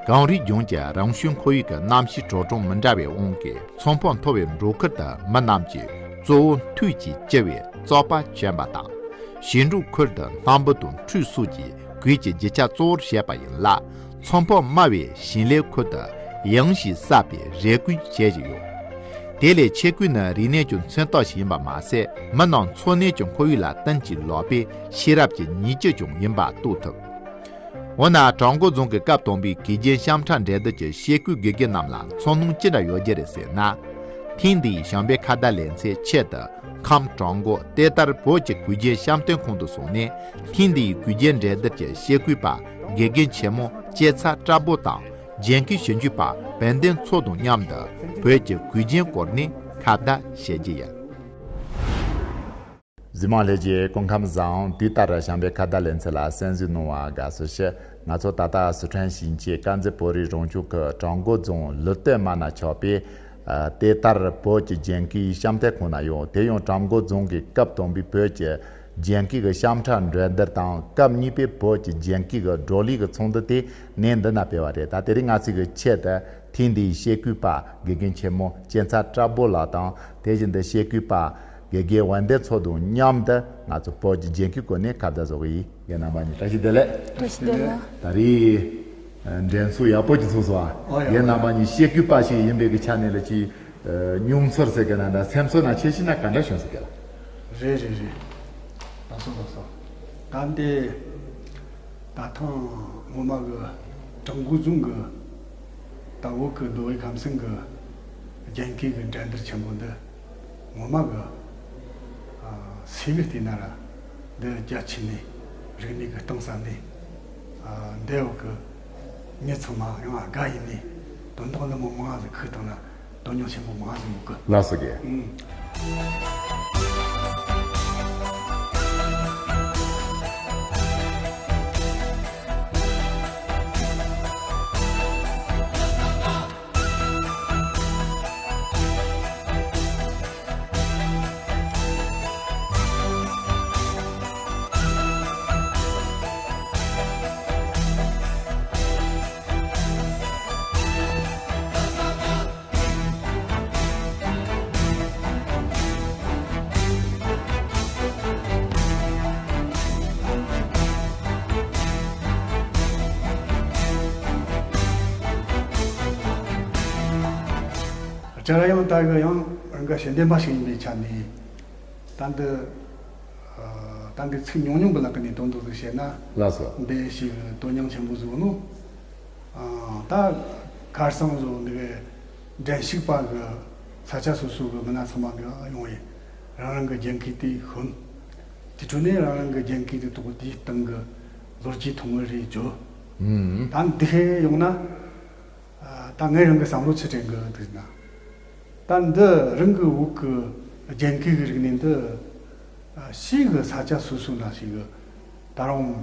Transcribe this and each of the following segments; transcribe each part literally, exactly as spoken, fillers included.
དིང་རིའི་ལྗོངས་ཀྱི་རང་བྱུང་ཁོར་ཡུག་གི་གནམ་གཤིས་དྲོ་གྲང་མི་འདྲ་བའི་དབང་གིས། ཚོང་དཔོན་མཐོ་བའི་འབྲོག་ཁུལ་དུ་མི་རྣམས་ཀྱིས་གཙོ་བོ་མཐུད་ཀྱིས་སྐྱེལ་བའི་བཙོག་པ་གྱོན་པ་དང་། ཞིང་འབྲོག་ཁུལ་དུ་སྣམ་བུ་དང་ཁྲུས་སོགས་ཀྱི་གོས་ཀྱི་རྒྱུ་ཆ་གཙོ་བོར་བྱས་པ་ཡིན་ལ། ཚོང་དཔོན་དམའ་བའི་ཞིང་ལས་ཁུལ་དུ་ཡང་ཞིང་བསགས་པའི་རས་གོས་བྱེད་བཞིན་ཡོད། དེ་ལས་ཆས་གོས་ནི་རིག་གནས་ཀྱི་མཚོན་རྟགས་ཤིག་ཡིན་པ་མ་ཟད། མི་རྣམས་འཚོ་གནས་ཀྱི་ཁོར་ཡུག་ལ་བསྟུན་གྱིས་ལོག་པའི་ཤེས་རབ་ཀྱི་ཉིང་བཅུད་ཀྱང་ཡིན་པ་རྟོགས་ཐུབ། འོ་ན། བྲག་འགོ་རྫོང་གི་སྐབས་དང་པོའི་གོས་རྒྱན་ཤམ་ཁྲ་འགྲན་བསྡུར་གྱི་ཆས་གོས་དགེ་རྒན་རྣམས་ལ་མཚོན་རྣམ་ཅི་འདྲ་ཡོད་རྒྱུ་རེད་ཟེར་ན། ཐེངས་འདིའི་བྱམས་པའི་ཁ་བརྡ་ལེ་ཚན་ཆེད་དུ་ཁམས་བྲག་འགོ་ཏེ་ཏར་བོད་ཀྱི་གོས་རྒྱན་བཤམས་སྟོན་ཁང་དུ་སོང་ནས། ཐེངས་འདིའི་གོས་རྒྱན་འགྲན་བསྡུར་གྱི་ཆས་གོས་པ་དགེ་རྒན་ཆེན་མོ་སྐྱེས་ཚལ་བཀྲ་བྷོ་དང་། རྒྱན་གོས་ཞིབ་འཇུག་པ་བན་དན་མཚོ་དང་མཉམ་དུ་བོད་ཀྱི་གོས་རྒྱན་སྐོར་ནས་ཁ་བརྡ་བྱེད་ཀྱི་ཡིན། གཟིགས་མང་ལྷན་རྒྱས་སྐུ་ཁམས་བཟང་། དུས་ལྟར་བྱམས་པའི་ཁ་བརྡ་ལེ་ཚན་ལ་གསན་གཟིགས་གནང་བར་དགའ་བསུ་ཞུ། ང་ཚོ་ད་ལྟ་སི་ཁྲོན་ཞིང་ཆེན་དཀར་མཛེས་བོད་རིགས་རང་སྐྱོང་ཁུལ་བྲག་འགོ་རྫོང་ལུ་སྟོད་མ་ན་ཆགས་པའི་ཨ་ཏེ་ཏར་བོད་ཀྱི་རྒྱན་གོས་བཤམས་སྟོན་ཁང་ན་ཡོད། དེ་ཡང་བྲག་འགོ་རྫོང་གི་སྐབས་དང་པོའི་བོད་ཀྱི་རྒྱན་གོས་ཀྱི་ཤམ་ཁྲ་འགྲན་བསྡུར་དང་། སྐབས་གཉིས་པའི་བོད་ཀྱི་རྒྱན་གོས་ཀྱི་བགྲོ་གླེང་གི་ཚོགས་འདུ་དེ་གནས་འདི་ན་སྤེལ་བ་རེད། ད་དེ་རིང་ང་ཚོའི་ཆེད་དུ་ཐེངས་འདིའི་ཆས་གོས་པ་དགེ་རྒན་ཆེན་མོ་སྐྱེས་ཚལ་བཀྲ་བྷོ་ལགས་དང་། དེ་བཞིན་དུ་ཆས་གོས་པ་དགེ་རྒན་བན་དེ་མཚོ་དང་མཉམ་དུ་ང་ཚོ་བོད་ཀྱི་རྒྱན་གོས་སྐོར་ནས་ཁ་བརྡ་བཟོ་གི་ཡིན། རྒན་རྣམ་པ་གཉིས་བཀྲ་ཤིས་བདེ་ལེགས། བཀྲ་ཤིས་བདེ་ལེགས། ད་རེས་འགྲན་ཚོགས་ཡག་པོ་ཅིག་ཚོགས་སོང་། ཨོ་ཡ། རྒན་རྣམ་པ་གཉིས་ཆས་གོས་པ་ཞིག་ཡིན་པའི་གི་ཆ་ནས་ལ་ཅིག་མྱོང་ཚོར་ཟེར་གི་ན་འདྲ། སེམས་ཚོར་ན་ཆེ་ཤི་ན་ག་འདྲ་བྱུང་ཟེར་གི་ལ། རེད་རེད་རེད། ལགས་སོ་ལགས་སོ། ད་འདི་ད་ཐེངས་ངོ་མ་གི་བྲག་འགོ་རྫོང་གི་ད་བོད་གི་མདོ་དབུས་ཁམས་གསུམ་གི་རྒྱན་གོས་གི་འགྲན་བསྡུར་ཆེན་པོ་འདི་ངོ་མ་གི་ཨ་སུས་གི་བལྟས་ན་ར་འདི་རྒྱ་ཆེ་ནི་རིག་གནས་གི་གཏིང་ཟབ་ནི། ཨ་འདི་བོད་གི་མྱི་ཚང་མ་ཡང་དགའ་ཡིན་ནི་དོན་དག་འདི་མོ་མང་ཟིག་ཁུག་བཏང་ན། དོན་སྙིང་ཆེན་པོ་མང་ཟིག་ཡོད་གི། ལགས་སོ་རྒན། ཨང་། བཅར་ཡང་ད་གི་ཡང་རང་ག་ཞལ་འདེབས་མ་ཞིག་ཡིན་པའི་ཆ་ནས། ད་འདི་ཨ་ད་འདི་ཚིག་ཉུང་ཉུང་གི་ལག་གི་ནས་དོན་དག་ཟིག་བཤད་ན། ལགས་སོ། འདི་ཞིག་དོན་སྙིང་ཆེན་པོ་ཟིག་ནོ། ཨ་ད་ཁར་སང་བཟོ་འདི་གི་འགྲན་ཞུགས་པ་གི་ས་ཆ་སོ་སོ་གི་མི་སྣ་ཚང་མ་འདི་ཡོང་ཡིན། རང་རང་གི་རྒྱན་གོས་དེ་གོན། དེ་འཕྲོ་ནས་རང་རང་གི་རྒྱན་གོས་དེ་ཐོག་དེའི་སྟེང་གི་ལོ་རྒྱུས་ཐུང་ངུ་རེ་བརྗོད། ཨུམ། ད་འདི་ཧེ་ཡོང་ན། ཨ་ད་ངས་རང་གི་བསམ་བློ་ཆི་དྲན་གི་འདུག་ན། ད་འདི་རང་གི་བོད་གི་རྒྱན་གོས་གི་རིག་གནས་འདི། ཨ་ཕྱིའི་གི་ས་ཆ་སོ་སོ་ན་ཞིག་གི་ད་རུང་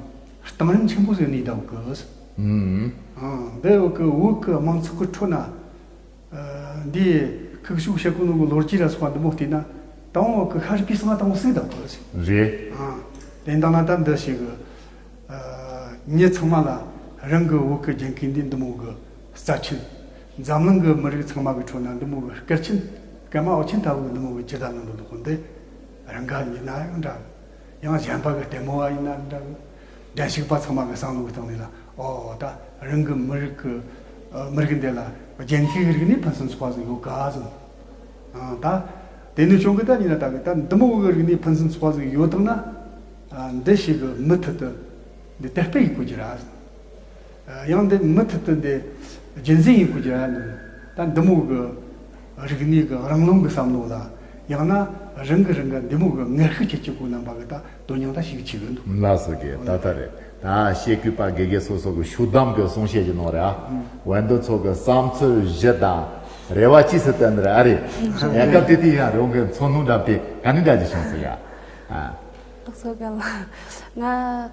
གཏིང་རིམ་ཆེན་པོ་ཟིག་གནས་བསྡད་གི། ཨུམ། ཨ་འདི་བོད་གི་བོད་གི་མང་ཚོགས་གི་ཁྲོད་ན། ཨ་འདིའི་ཁུག་ཤུག་བཤད་གོ་ནོ་གི་ལོ་རྒྱུས་ར་སོགས་པ་འདི་མོ་བལྟས་ན། དང་བོ་གི་ཤར་པའི་སང་དང་བོ་སུ་དང་བོ་ཟིག་རེད། ཨ་དེ་འདང་ན་ད་འདི་ཞིག་གི། ཨ་མྱི་ཚང་མ་ལ་རང་གི་བོད་གི་རྒྱན་གོས་འདི་འདི་མོ་གི་རྩ་ཆེན། འཛམ་གླིང་གི་མི་རིགས་ཚང་མ་གི་ཁྲོད་ན་འདི་མོ་གི་སྐར་ཆེན། སྐར་མ་འོད་ཆེན་ལྟ་བུ་གི་འདི་མོ་གི་ཇི་ལྟར་ནང་དུ་འདུག་འདི་རང་ག་ཡིན་ན་ཡང་འདྲ། ཡང་གཞན་པ་གི་ལྟད་མོ་བ་ཡིན་ན་འདྲ། འགྲན་ཞུགས་པ་ཚང་མ་གི་བསམ་བློ་གི་སྟེང་ནས་ལ་ཨོ་ད་རང་གི་མི་རིགས་གི་ཨ་མི་རིགས་འདི་ལ་རྒྱན་གོས་གི་རིག་གནས་ཕུན་སུམ་ཚོགས་པ་ཟིག་ཡོད་ག་ཟིག། ཨ་ད་དེ་ནས་བྱུང་གི་ད་ཡིན་ན་ད་གི་ད་འདི་མོ་གི་རིག་གནས་ཕུན་སུམ་ཚོགས་པ་ཟིག་ཡོད་དང་ན། ཨ་འདི་ཞིག་གི་མུ་མཐུད་དུ་འདི་དར་སྤེལ་ཡེད་དགོས་རྒྱུ་ར། ཡང་འདི་མུ་མཐུད་དུ་འདི་རྒྱུན་འཛིན་ཡེད་དགོས་རྒྱུ་ར་འདི། ད་འདི་མོ་གི་རིག་གནས་གི་རང་རློམ་གི་བསམ་བློ་ལ། ཡང་ན་རང་གི་རང་གི་འདི་མོ་གི་ངར་ཤུགས་ཁྱེད་ཀྱི་གོ་རྣམ་པ་གི་ད་དོན་སྙིང་ད་ཞིག་ཆེ་གི་འདུག། ལགས་སོ་རྒན། ད་ལྟ་རེད། ད་ཆས་གོས་པ་དགེ་རྒན་སོ་སོ་གི་ཤུགས་བསྡམས་གི་གསུང་བཤད་ཀྱི་ནང་རེད། ཨ་བན་དེ་མཚོ་གི་བསམ་ཚུལ་བཞི་དང་རེ་བ་གཅིག་སུ་བསྟན་རེད། ཨ་རེད། ཡ་སྐབས་དེ་དུས་ཡང་རང་གི་ཚོར་སྣང་འདྲ་དེ་ག་ནས་འདྲ་ཅིག་བྱུང་སོང་ཡ། ཨ། ལགས་སོ་རྒན་ལགས། ང་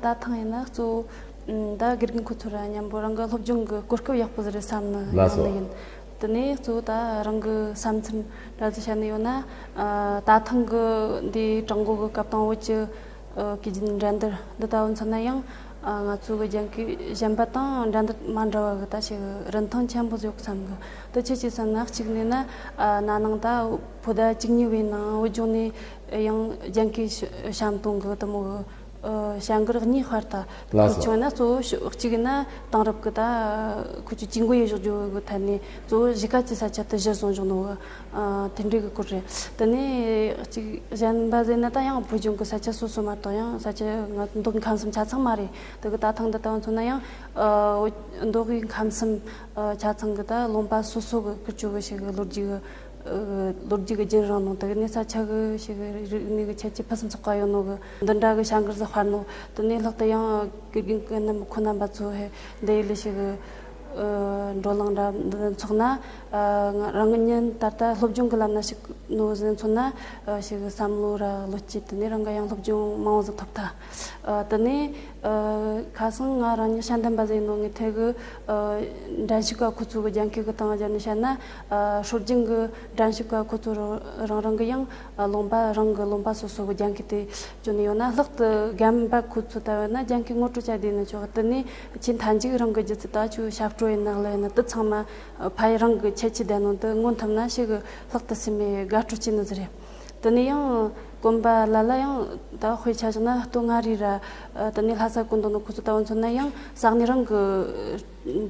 ད་ཐེངས་ཡིན་ན་གཙོ་བོ་ད་དགེ་རྒན་ཁོ་ཚོ་ར་མཉམ་པོ་རང་གི་སློབ་སྦྱོང་གི་གོ་སྐབས་ཡག་པོ་ཟིག་རེད་བསམ་ནི་ལགས་སོ། ཡོང་ནི་ཡིན། དེ་ནས་གཙོ་བོ་ད་རང་གི་བསམ་ཚུལ་འདྲ་ཟིག་བཤད་ནི་ཡོད་ན། ཨ་ད་ཐེངས་གི་འདི་བྲག་འགོ་གི་སྐབས་དང་བོད་ཀྱི་ཨ་གོས་རྒྱན་འགྲན་བསྡུར་འདི་ལྟ་བུ་མཚོན་ན་ཡང་ ང་ཚོ་གི་རྒྱན་གོས་གཞན་པ་དང་འདྲ་འདི་མ་འདྲ་བ་གི་ད་ཞིག་རིན་ཐང་ཆེན་པོ་ཟིག་ཡོད་བསམ་གི། དེ་ཆི་ཆི་བསམ་ན། གཅིག་ནས་ན་ན་ནིང་ད་བོད་ཟླ་བཅུ་གཉིས་པའི་ནང་བོད་ལྗོངས་ནས་ཡང་རྒྱན་གོས་བཤམས་གཏོང་གི་དེ་མོ་གི་བྱ་འགུལ་གཉིས་སྤེལ། ད་ལགས་སོ། ཁོ་ཆུང་ན་གཙོ་བོ་གཅིག་ཡིན་ན་དེང་རབས་ཀྱི་ད་ཁོ་ཆུ་ཅིག་མགོ་ཡི་གཞོགས་རྒྱུ་གི་ཐད་ནས་གཙོ་བོ་གཞིས་ཀ་གི་ས་ཆ་དེ་གཞིར་བཟུང་བཞག་ནོ་གི། དེ་འདྲའི་གི་སྐོར་རེད། དེ་ནས་གཅིག་གཞན་པ་ཟེར་ན་ད་ཡང་བོད་ལྗོངས་གི་ས་ཆ་སོ་སོ་མ་གཏོགས་ཡང་ས་ཆ་ང་མདོ་ཁམས་གསུམ་ཆ་ཚང་མ་རེད། དེ་གི་ད་ཐེངས་འདི་ལྟ་བུ་མཚོན་ན་ཡང་མདོ་དབུས་ཁམས་གསུམ་ཆ་ཚང་གི་ད་ལུང་པ་སོ་སོ་གི་ཁུལ་ཆོ་གི་ཞིག་གི་ལོ་རྒྱུས་གི་ལོ་རྒྱུས་ཀྱི་རྒྱུན་རིང་ནང་དེ་གི་ནས་ས་ཆ་གི་ཞིག་གི་རིག་གནས་ཀྱི་ཁྱད་ཆོས་ཕུན་སུམ་ཚོགས་པ་ཡོད་ནོ་གི་འདི་འདྲ་གི་བྱ་འགུལ་ཟིག་སྤེལ་ནོ། དེ་ནས་ལྷག་ཏུ་ཡང་དགེ་རྒན་གི་རྣམ་ཁོང་རྣམ་པ་ཚོ་ཧེ་འདི་ཡི་ལས་ཞིག་གི་བགྲོ་གླེང་འདྲ་འདི་ཚོགས་ན། རང་ཉིད་ད་ལྟ་སློབ་སྦྱོང་གི་ལམ་ན་ཞུགས་ནོ་ཟིག་མཚོན་ན་ཞིག་གི་བསམ་བློ་ར་བློ་སྐྱེད། དེ་ནས་རང་གི་ཡང་སློབ་སྦྱོང་མང་བོ་ཟིག་ཐོབ་ཐལ། དེ་ནས། ཨ། ཁ་སང་ང་རང་ཉིད་ཤ་འདམ་པ་ཟིག་ཡིན་ནོ་ངས་ཐད་གི། ཨ། འགྲན་ཞུགས་པ་ཁོ་ཚོ་གི་རྒྱན་གོས་གི་སྟེང་སྦྱར་ནས་བཤད་ན། ཨ། སྲོལ་རྒྱུན་གི་འགྲན་ཞུགས་པ་ཁོ་ཚོ་རང་རང་རང་གི་ཡང་། ཨ། ལུང་པ་རང་གི་ལུང་པ་སོ་སོ་གི་རྒྱན་གོས་དེ་གྱོན་ནས་ཡོད་ན། ལྷག་ཏུ་རྒན་པ་ཁོ་ཚོ་ལྟ་བུ་ན་རྒྱན་གོས་ངོ་སྤྲོད་བྱ་བསྡད་ན་ཆོག་དེ་ནས་ཆེས་མཐའ་མཇུག་རང་གི་རྒྱུ་ཚོ་ད་ཆུ་ཞབས་བྲོ་ཡིན་ན་ལ་ཡིན་ན་དེ་ཚང་མ། ཨ། ཕ་ཡུལ་རང་གི་ཁྱད་ཆོས་ལྡན་ནོ་དེ་མངོན་ཐུབ་ན་ཞིག་གི་ལྷག་ཏུ་སེམས་མེད་དགའ་སྤྲོ་སྐྱེ་ནོ་ཟིག་རེད། དེ་ནས་ཡང་གོན་པ་ལ་ལ་ཡང་ད་དཔེ་ཆ་བཞག་ན་སྟོད་མངའ་རིས་ར། ཨ། དེ་ནས་ལྷ་ས་གོ་འདོད་ནོ་ཁོ་ཚོ་ལྟ་བུ་མཚོན་ན་ཡང་ས་གནས་རང་གི་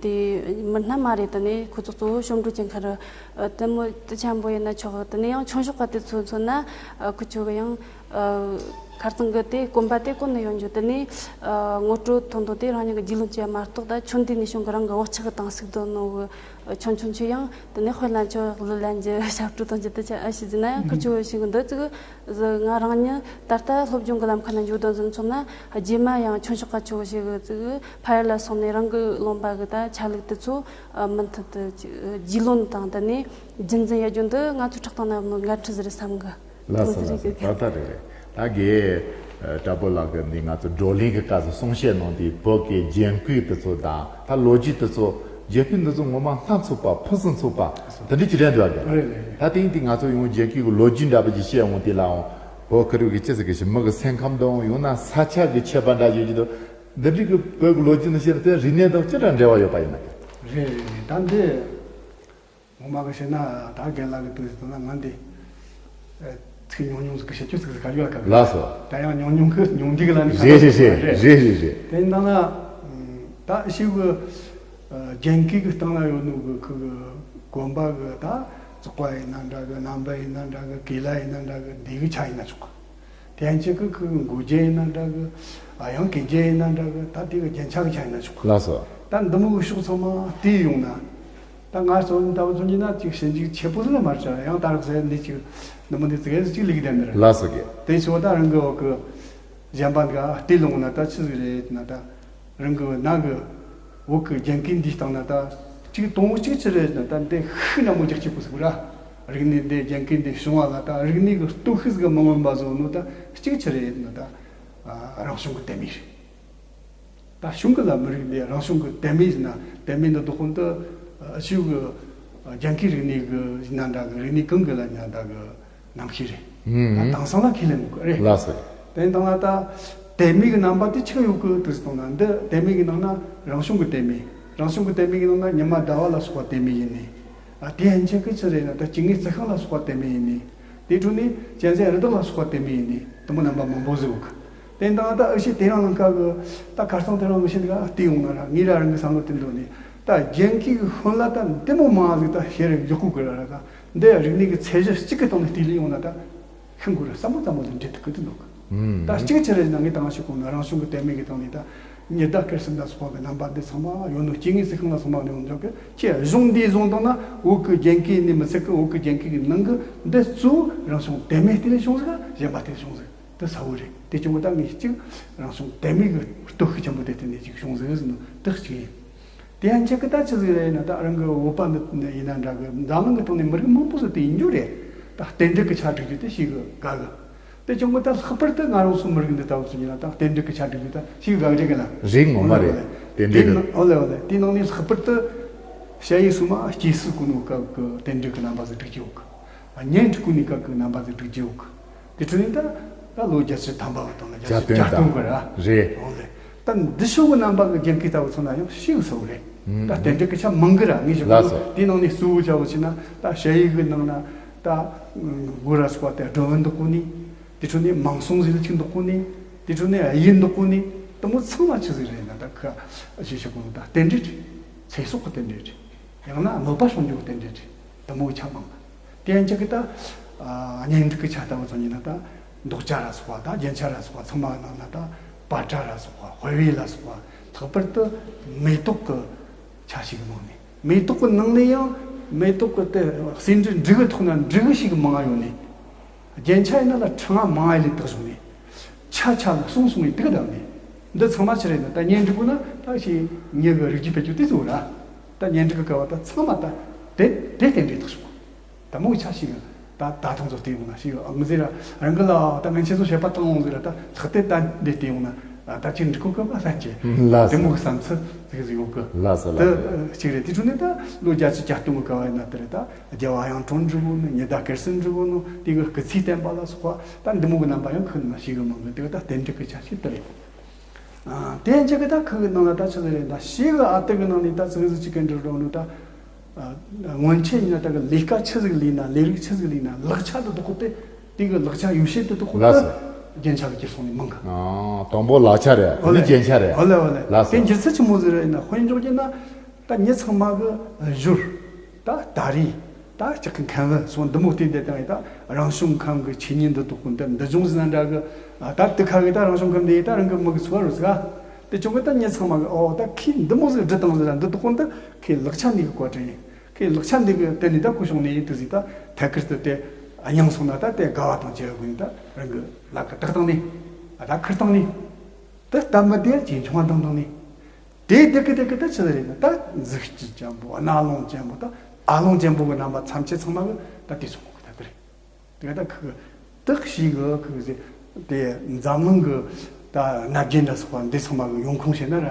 དེ་མི་སྣ་མ་རེད། དེ་ནས་ཁོ་ཚོ་གཙོ་བོ་ཞབས་བྲོ་ཅན་ཁ་ར། ཨ། དེ་མོ་དེ་ཆེན་པོ་ཡིན་ན་ཆོག་དེ་ནས་ཡང་ཆུང་ཤོས་ག་དེ་ཚོ་མཚོན་ན། ཨ། ཁོ་ཚོ་གི་ཡང་། ཨ། ཁ་རྩང་གི་དེ་གོན་པ་དེ་གོན་ནས་ཡོང་རྒྱུ། དེ་ནས། ཨ། ངོ་སྤྲོད་ཐོན་དོན་དེ་རང་ཉིད་ཀྱི་རྒྱུས་ལོན་བྱས་མ་གཏོགས། ད་ཆུང་དུས་ནས་བྱུང་གི་རང་གི་བག་ཆགས་ཀྱི་སྟེང་ཟུག་བསྡད་ནོ་གི། ཆུང་ཆུང་ཆུ་ཡང་དེ་ནས་དཔེ་ལ་ཆོ་ལུ་ལན་གྱི་ཞབས་བྲོ་གཏོང་རྒྱུ་དེ་ཆ་ཨ་ཞིག་ཟིན་ན་ཡང་ཁུར་ཆུ་བོ་ཞིག་འདི་ཙིག་ཟི། ང་རང་ཉིད་ད་ལྟ་སློབ་སྦྱོང་གི་ལམ་ཁ་ན་འཇུག་དོན་ཟིན་མཚོན་ན། རྗེས་མ་ཡང་ཆུང་ཤོས་ག་ཆུ་བོ་ཞིག་ཙིག་ཕ་ཡུལ་ལ་སོང་ནས་རང་གི་ལུང་པ་གི་ད་ཆ་ལུགས་དེ་ཚོ་མུ་མཐུད་དུ་རྒྱུས་ལོན་དང་། དེ་ནས་རྒྱུན་འཛིན་ཡ་རྒྱུ་འདི་ང་ཚོ་ཕྲག་དང་ན་ནོ་འགན་འཁྲི་ཟིག་རེད་བསམ་གི། ལགས་སོ་ལགས་སོ། ད་ལྟ་རེད་རེད། ད་གི། ཨ། དྲ་འབུ་ལགས་ཀྱིས་འདི་ང་ཚོ་བགྲོ་གླེང་གི་སྐབས་སུ་གསུང་བཤད་གནང་དུས་བོད་ཀྱི་རྒྱན་གོས་དེ་ཚོ་དང་ད་ལོ་རྒྱུས་དེ་ཚོ། རྒྱན་གོས་འདི་ཚོ་ངོ་མ་སྣ་ཚོགས་པ་ཕུན་སུམ་ཚོགས་པ་དེ་འདྲ་ཅིག་རེད་འདུག་ག། རེད་རེད། ད་དེ་ཡིན་དུས་ང་ཚོ་ཡང་རྒྱན་གོས་ཀྱི་ལོ་རྒྱུས་འདྲ་པོ་ཅིག་བཤད་འོང་དུས་ལའང་བོད་ཁ་རུ་གི་ཅི་ཟེར་གི་ཞིག་མི་གི་སེམས་ཁམས་དང་ཡང་ན་ས་ཆ་གི་ཁྱད་པར་འདྲ་ཡོད་ཀྱི་འདུག། འདི་འདྲའི་གི་བོད་ཀྱི་ལོ་རྒྱུས་ནང་བཤད་ན་དེ་རིག་གནས་དང་ཅི་འདྲ་འབྲེལ་བ་ཡོད་པ་ཡིན་ན། རེད་རེད་རེད། ད་འདི། ངོ་མ་གི་བཤད་ན་ད་རྒན་ལགས་ཀྱི་དུས་སུ་ན་ང་འདི། ཨ། ཚིག་ཉུང་ཉུང་ཟིག་གི་བཤད་རྒྱུ་ཟིག་ག་ཡོད་ག། ལགས་སོ། ད་ཡང་ཉུང་ཉུང་གི་ཉུང་འདི་གི་ལ་ནི་རེད་རེད་རེད་རེད་རེད་རེད། དེ་ཡིན་ན་ན། ད་ཤི་གི། ཨ། རྒྱན་གོས་གི་སྟེང་ན་ཡོད་ནོ་གི་ཁུ་གི་གོན་པ་གི་ད་བཙོག་པ་ཡིན་ན་འདྲ་གི། རྣམ་པ་ཡིན་ན་འདྲ་གི། གོས་ལྭ་ཡིན་ན་འདྲ་གི། འདི་གི་ཆ་ཡིན་ན་ཆོག་གི། དེ་ཡན་ཆད་ཀྱི་ཁུ་གི་མགོ་རྒྱན་ཡིན་ན་འདྲ་གི། ཨ། ཡང་གོས་རྒྱན་ཡིན་ན་འདྲ་གི། ད་དེ་གི་རྒྱན་ཆ་གི་ཆ་ཡིན་ན་ཆོག་གི། ལགས་སོ། ད་འདི་མོ་གི་ཕྱོགས་ཚང་མ་དེ་ཡོང་ན། ད་ང་ཚོ་ལྟ་བུ་ཚོ་ཡིན་ན་ཅིག་ཞིབ་འཇུག་ཆེ་པོ་ཟིག་ལ་མ་བྱ་ཡང་ད་རག་ཟེར་འདི་ཅིག་འདི་མོ་འདི་ཙིག་གེ་ཟིག་ཅིག་ལིག་དེ་འདིར། ལགས་སོ་གི། དེ་ཚོ་ད་རང་གི་འོག་གི་གཞན་པ་འགའ་ལྟོས་ལོང་ན་ད་ཆི་ཟིག་རེད་ན། ད་རང་གི་ནང་གི་འོག་གི་རྒྱན་གོས་འདི་སྟེང་ན་ད་གཅིག་དང་པོ་གཅིག་ཆི་རེད་ན། ད་འདི་ཤུགས་ན་མོ་རྒྱག་གཅིག་པོ་ཟིག་ར། རིག་གནས་འདི་རྒྱན་གོས་འདི་བྱུང་བ་ལ་ད་རིག་གནས་གི་སྟོབས་ཤུགས་ཟིག་མི་མངོན་པ་བཟོ་ནོ་ད་གཅིག་ཆི་རེད་ན། ད་རང་བྱུང་གི་དད་མོས་རེད། ད་གཞུང་གི་ལ་མི་རིགས་འདི་རང་བྱུང་གི་དད་མོས་ཟེར་ན། དད་མོས་འདི་དོ་དཔོན་དུ་ཞུ་གི་རྒྱན་གོས་རིག་གནས་གི་ཡིན་ན་འདྲ་གི། རིག་གནས་གང་གི་ལ་ཡིན་ན་འདྲ་གི་རྣམ་ཤེས་རེད། ད་དེང་སང་ལ་ཁས་ལེན་དགོས་གི་རེད། ལགས་སོ། དེ་དང་ལ་ད་དད་མོས་གི་རྣམ་པ་དེ་ཆི་ཡོད་གི་དུས་སུ་བཏང་ན། འདི་དད་མོས་གི་ནང་ན་རང་བྱུང་གི་དད་མོས། རང་བྱུང་གི་དད་མོས་གི་ནང་ན་ཉི་མ་ཟླ་བ་ལ་སོགས་པ་དད་མོས་ཡིན་ནི། ཨ། དེ་ཡན་ཆད་ཀྱི་ཆི་རེད་ན། ད་སྐྱེ་དངོས་རྩི་ཤིང་ལ་སོགས་པ་དད་མོས་ཡིན་ནི། དེ་འཕྲོ་ནས་གཅན་གཟན་རི་དྭགས་ལ་སོགས་པ་དད་མོས་ཡིན་ནི། དེ་མོ་རྣམ་པ་མང་པོ་ཟིག་ཡོད་གི། དེ་དང་ད་ཨུ་ཤི་དེ་རང་ལ་ཁ་གི་ད་ཁ་སང་དེ་རང་མི་ཤེས་འདི་ག་བལྟས་ཡོང་ན་ར། ངས་ར་རང་གི་བསམ་བློ་དེ་འདོད་ནས། ད་རྒྱན་གོས་གི་ཧོན་ལ་ད་འདི་མོ་མང་ཟིག་ད་ཤེས་རེ་ཡག་པོ་གི་ར་ར། ད་འདི་རིག་གནས་གི་ཚད་གཞི་གཅིག་གི་སྟེང་ནས་བལྟས་ལེ་ཡོང་ན་ད་ཤིན་གོ་ར་ཟབ་མོ་ཟབ་མོ་ཟིག་འབྲི་ཐུབ་གི་དེ་འདུག་གི། ད་གཅིག་ཆི་རེད་ན། ངས་ད་ང་ཞིག་གོང་ན་རང་བྱུང་གི་དད་མོས་གི་སྟེང་ནས་ད་ཉི་ཟླ་སྐར་གསུམ་ལ་སོགས་པ་གི་རྣམ་པ་འདི་ཚང་མ་ཡོད་ནོ། སྐྱེ་དངོས་རྩི་ཤིང་ལ་སོགས་པ་ནས་ཡོང་འཇོག་གི། ཁྱེད་གཞུང་འདིའི་བཟུང་བཏང་ན་བོད་གི་རྒྱན་གོས་ནི་མི་ཚད་གི། བོད་གི་རྒྱན་གོས་གི་ནང་གི་འདི་གཙོ་བོ་རང་བྱུང་དད་མོས་དེ་ལས་བྱུང་ཟིག་ག་གཞན་པ་དེ་ལས་བྱུང་ཟིག་ག། དེ་གསལ་བོ་རེད། དེ་བྱུང་གི་ད་ངས་གཅིག་རང་བྱུང་དད་མོས་གི་སྟོབས་ཤུགས་ཆེན་པོ་དེ་དེ་ནས་ཅིག་བྱུང་ཟིག་ཟེར་ནོ་དེ་གཅིག་ཡིན། དེ་ཡན་ཆད་གི་ད་ཆི་ཟིག་རེད་ན། ད་རང་གི་བོད་པ་འདི་ཡིན་ན་འདྲ་གི། འཛམ་གླིང་གི་ཐོག་ནས་མི་རིགས་མང་པོ་ཟིག་དེ་ཡིན་རྒྱུ་རེད། ད་རྟེན་འབྲེལ་གི་ཆ་སྒྲིག་རྒྱུ་དེ་ཞེ་གི་དགའ་གི། དེ་བྱུང་གི་ད་ལྷག་པར་དུ་ང་རང་ཚོ་མི་རིགས་འདི་ལྟ་བུ་ཚོ་ཡིན་ན་ད་རྟེན་འབྲེལ་གི་ཆ་སྒྲིག་རྒྱུ་ད་ཞེ་གི་དགའ་གི་རེད་གི་ལ། རེད། ངོ་མ་རེད། རྟེན་འབྲེལ་གི། ཨོ་ལེ་ཨོ་ལེ། དེའི་ནང་ནས་ལྷག་པར་དུ་ཞ་ཡི་སུ་མ་སྐྱེས་སུ་གོ་ནོ་སྐབས་གི་རྟེན་འབྲེལ་གི་རྣམ་པ་ཟིག་སྒྲིག་རྒྱུ་ཡོད་གི། གཉེན་གྱི་སྐུ་ནས་སྐབས་ཀྱི་རྣམ་པ་ཟིག་སྒྲིག་རྒྱུ་ཡོད་གི། དེ་འཕྲོ་ནས་ད་ད་ལོ་བརྒྱད་ཅུ་ཐམ་པ་བ་དང་ལ་བརྒྱད་ཅུ་གྱ་སྟོང་གི་ར། རེད། འོ་ལེ། ད་འདི་ཤོག་གི་རྣམ་པ་གི་རྒྱན་གོས་ལྟ་བུ་ཚོ་ན་ཡང་ཤེས་གི་སོ་རེད། ད་རྟེན་འབྲེལ་གི་ཆ་མང་གི་ར། ངས་ཞུ་གི་ལགས་སོ། དེའི་ནང་ནས་གཙོ་བོ་བྱ་བ་ཕྱིན་ན་ད་ཞ་ཡི་གི་ནང་ན་ད་མགོ་ར་སོགས་པ་དེ་སྒྲོལ་བུ་འདུག་གོ་ནི། དེ་འཕྲོ་ནས་མང་སྲོང་ཟིག་ཅིག་འདུག་གོ་ནི། དེ་འཕྲོ་ནས་གཡུ་འདུག་གོ་ནི། དེ་མོ་ཚང་མ་ཆི་ཟིག་རེད་ན་ད་ཁ་ཞེས་ཞུ་གོ་ནི། ད་རྟེན་འབྲེལ་རེད། ཚེ་སྲོག་གི་རྟེན་འབྲེལ་རེད། ཡང་ན་གནོད་པ་སྲུང་རྒྱུ་གི་རྟེན་འབྲེལ་རེད། དེ་མོ་གི་ཆ་མང་། དེ་ཡང་ཅིག་གི་ད་ཨ་གཉེན་སྒྲིག་གི་ཆ་ལྟ་བུ་ཚོ་ཡིན་ན་ད་འདོགས་ཆ་ར་སོགས་པ། ད་རྒྱན་ཆ་ར་སོགས་པ་ཚང་མ་ནང་ན་ད་པ་ཏྲ་ར་སོགས་པ། དཔེ་བེ་ལ་སོགས་པ། ལྷག་པར་དུ་མེ་ཏོག་གི་ཆ་ཞིག་མང་ནི། མེ་ཏོག་གི་ནང་ནས་ཡང་མེ་ཏོག་གི་དེ་ཟེའུ་འབྲུ་འབྲུ་གི་ཐོག་ན་འབྲུ་གུ་ཞིག་མང་ཡོད་ནི། རྒྱན་ཆ་ཡིན་ན་ལ་ཕྲེང་བ་མང་ཡ་ལས་དག་བྱུང་ནི། ཆ་ཆ་ལ་གསུང་གསུང་ཡི་དུག་བསྡམས་ནས། འདི་ཚང་མ་ཆི་རེད་ན་ད་གཉེན་སྒྲིག་དགོས་ན་ད་ཞིག་ངེད་གི་རིག་རྒྱུད་སྤེལ་རྒྱུ་དེ་ཚོ་ར། ད་གཉེན་སྒྲིག་གི་སྐབས་ད་ཚང་མ་ད་དེ་དེ་རྟེན་འབྲེལ་དག་བྱུང་། ད་མོ་ཆ་ཞིག་ད་ད་ཐུང་ཚོ་དེ་ཡོང་ན་ཞིག་ཨ་མི་ཟེར་ར་རང་གི་ལ་ད་ངན་ཆེ་ཚོ་བཤད་པ་བཏང་འོང་ཟེར་ར། ད་ལྷག་དེ་ད་འདི་དེ་ཡོང་ན་ད་ཅིག་འགྲིག་གོ་གི་པ་ལྷན་ཅེ། ལགས་སོ། དེ་མོ་གི་བསམ་ཚུལ་དེ་གི་ཡོད་གི། ལགས་སོ། ལགས་སོ། དེ་གཅིག་རེད། དེ་ཚོ་ནི་ད་ལོ་བརྒྱད་ཅུ་གྱ་སྟོང་གི་སྐབས་ཡིན་ན་དེ་རེད། ད་རྒྱལ་བ་དབྱངས་སྒྲོན་འབྲི་གོ་ནི། ཉི་ཟླ་གར་སེང་འབྲི་གོ་ནི། དེ་གི་སྐུ་ཚེའི་བསྟན་པ་ལ་སོགས་པ་ད་འདི་མོ་གི་རྣམ་པ་ཡང་ཁོ་ན་ཞིག་གི་མང་གི། དེ་གི་ད་རྟེན་འབྲེལ་གི་ཆ་ཞིག་དེ་རེད། ཨ་དེ་ཡང་ཅིག་གི་ད་ཁོ་གི་ནང་ལ་ད་ཆི་ཟིག་རེད། ད་ཞིག་གི་ཨ་དེ་གི་ནང་ནས་ད་ཚིག་ཟིག་ཅིག་གི་འབྲི་རོགས་ནི། ད་ཨ་སྔོན་ཆད་ཡིན་ན་ད་གི་ལས་ཀ་ཆི་ཟིག་ལས་ན། ལས་རིགས་ཆི་ཟིག་ལས་ན། ལག་ཆ་དེ་དག་གོ་དེ་དེ་གི་ལག་ཆ་ཡོ་བྱད་དེ་དག་གོ་ལགས་དེ་སོ། རྒྱན་ཆ་གི་གྱེར་སོང་ནི་མང་གི། ཨ་དང་པོ་ལག་ཆ་རེད། ཨོ་ལེ། ནི་རྒྱན་ཆ་རེད། ཨོ་ལེ་ཨོ་ལེ། ལགས་སོ། དེ་འགྱུར་ཚུལ་ཆི་མོ་ཟིག་རེད་ན། དཔེ་འཇོག་རྒྱུ་ན་ད་མྱི་ཚང་མ་གི་བཞོར། ད་ད་རེས་ད་ལྕགས་ཀྱི་མཁན་བུ་སོགས་འདི་མོ་བལྟས་བསྡད་དང་། ད་རང་བྱུང་ཁམས་ཀྱི་ཆོས་ཉིད་འདི་དག་གོ་འདི་འདི་ཅུང་ཟིག་ན་འདྲ་གི། ད་དེ་ཁ་གི་ད་རང་བྱུང་ཁམས་འདི་ད་རང་གི་མི་གི་འཚོ་བ་རུ་ཟིག་ག། དེ་བྱུང་གི་ད་མྱི་ཚང་མ་གི་ཨོ་ད་ཁོས་འདི་མོ་ཟིག་བྲིས་བཏང་ཟིག་ར། འདི་དག་གོ་འདི་ཁོའི་ལག་ཆ་འདི་གི་བཀའ་དྲིན་ཡིན། ཁོའི་ལག་ཆ་འདི་གི་དེ་ནས་ད་ཁོ་བྱུང་ནས་ཡིན་དུ་ཟིག། ད་ཐད་ཀར་དུ་དེ་མྱངས་སོང་ན་ད་དེ་དགའ་བ་དང་བཅས་པ་ཀུན་ད་རང་གི་ལག་གི་བཏགས་བཏང་ནས། ཨ་ད་ཁུར་བཏང་ནས། དེ་སྟབས་མི་བདེ་ཇེ་ཆུང་བ་བཏང་བཏང་ནས། དེ་དེ་གི་དེ་གི་ད་ཆི་ཟིག་རེད་ན། ད་འཛུགས་སྐྲུན་ཅན་པོ། གནའ་ལུང་ཅན་པོ། ད་ཨ་ལུང་ཅན་པོ་གི་རྣམ་པ་ཐམས་ཅད་ཚང་མ་གི་ད་དེ་སོང་གི་ད་དེ་རེད། དེ་ག་ད་ཁུ་དག་ཞིག་གི་ཁུ་ཟེ་དེ་འཛམ་གླིང་གི་ད་སྣ་བརྒྱན་འདྲ་སོགས་པ་འདི་ཚང་མ་གི་ཡོང་ཁུངས་བཤད་ན་ར།